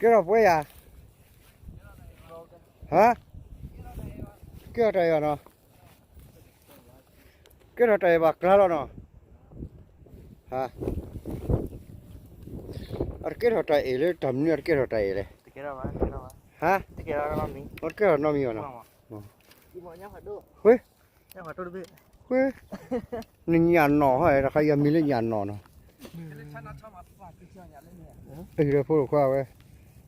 ကဲထီၣ်ပှဲၤယၤ, ဟါ, ကဲထီၣ်တၢ်အံၤဘၣ်နီၤ, ကဲထီၣ်တၢ်အံၤဘၣ်ကျါလီၤနီၤ, ဟါ, အတကဲထီၣ်တၢ်အံၤလၢတၢ်မနုၤအတကဲထီၣ်တၢ်အံၤလဲၣ်, ဟါ, အတကဲထီၣ်နီတမံၤဘၣ်နီၤ, ဝ့ၢ် ဝ့ၢ်, နညၣ်နီၢ်ဟီ တခါယမံၤလၢညၣ်နီၢ်နီၤ, အဟံၣ်ဒီးဖိတခွါဝဲ,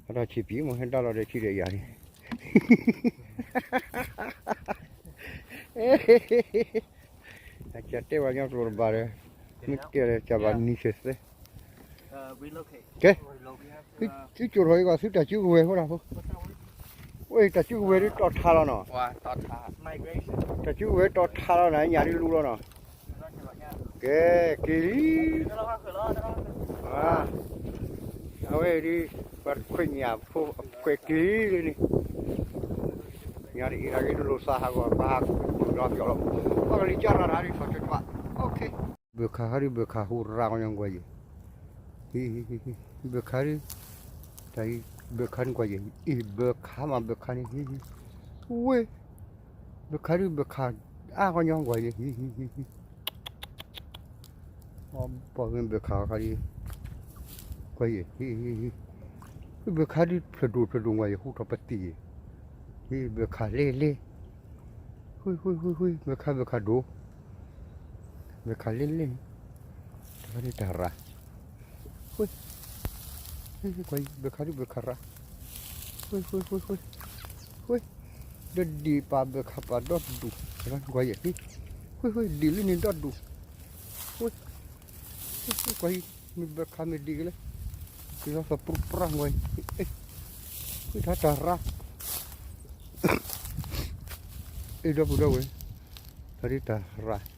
အတၢ်ဆံးပံၤမ့ၢ်ဟဲဒၣ်လီၤဒီးထံဒီးယၤန့ၣ်, အကတဲဝဲညီကျိာ်တဘၣ်ဒီး, မ့ၢ်တဲလၢကဘၣ်နံၤဆဲးသဲ, ကဲ, သုကၠိထီၣ်အံၤဘၣ် သုတၢ်စုကဝဲၤဖိဒၣ်ဖိ, ဝဲတၢ်စုကဝဲၤဒ်တီၢ်ထးလီၤနီၤ, တၢ်စုကဝဲၤတီၢ်ထးလီၤနီၤ, ညၣ်ဒ်လူလီၤနီၤ, ကဲ, က့ၤလံ, အဝဲဒ်, ပှၤတခွဲးညၣ်ဖိအခွဲးက့ၤလံန့ၣ်, ညၣ်ဒ်အံၤတၢ်ဂ့ၢ်တလိၣ်သးဟးဂီၤ ပှၤဟးကွံာ်လီၤပျီလီၤ, ပှၤကလံၤကၢ်ရၤတၢ်ဒ်ထီၣ်ကၠိတဘၣ်, ဘၢၣ်ခးဟးဒ်ဘၢၣ်ခးဟူးရၤကညီကွၢ်ယဲၢ်, ဘၢၣ်ခးဒ်, တၢ်အံၤ, ဘၢၣ်ခးန့ၣ်ကွၢ်ယဲၢ်, အံၤဘၢၣ်ခးမးဘၢၣ်ခးန့ၣ်, ဝ့ၢ်, ဘၢၣ်ခးဒ်ဘၢၣ်ခး, အါကညီကွၢ်ယဲၢ်, ပှၤမ့ၢ်ဘၢၣ်ခးခါဒ်, ကွၢ်ယဲၢ်, ဘၢၣ်ခးဒ်ဖျၢၣ်ဒိၣ်ဖျၢၣ်ဒိၣ်ကွၢ်ယဲၢ် ဟူးထီၣ်ပသံၣ်ယဲၢ်, ဘၢၣ်ခးလဲၣ်လဲၣ်, ဝ့ၢ်, ဝ့ၢ်, ဝ့ၢ်, ဝ့ၢ်, ဘၢၣ်ခးဘၢၣ်ခးဒိၣ်, ဘၢၣ်ခးလဲၣ်လဲၣ်န့ၣ်, တၢ်ခါဒ်တၢ်ရၤ, ဝ့ၢ်, ကွၢ်ယဲၢ် ဘၢၣ်ခးဒ်ဘၢၣ်ခးရၤ, ဝ့ၢ်, ဝ့ၢ်, ဝ့ၢ်, ဝ့ၢ်, ဒီးဒံၣ်ပာ်ဘၢၣ်ခးပာ်ဒီဒူၣ်, ကွၢ်ယဲၢ်, ဝ့ၢ်, ဝ့ၢ်, ဒံၣ်လၢန့ၣ်ဒီဒူၣ်, ဝ့ၢ်, ကွၢ်ယဲၢ်, မ့ၢ်ဘၢၣ်ခးမ့ၢ်ဒံၣ်ကလဲၣ်, က့ၤလီၤသးပြူပြါကွၢ်ယဲၢ်, ဝ့ၢ်, ထါတၢ်ရၤ အ့ၣ် ဒီပုၢ်ဒီဝဲၢ်, တၢ်ဒ်တၢ်ရၤ,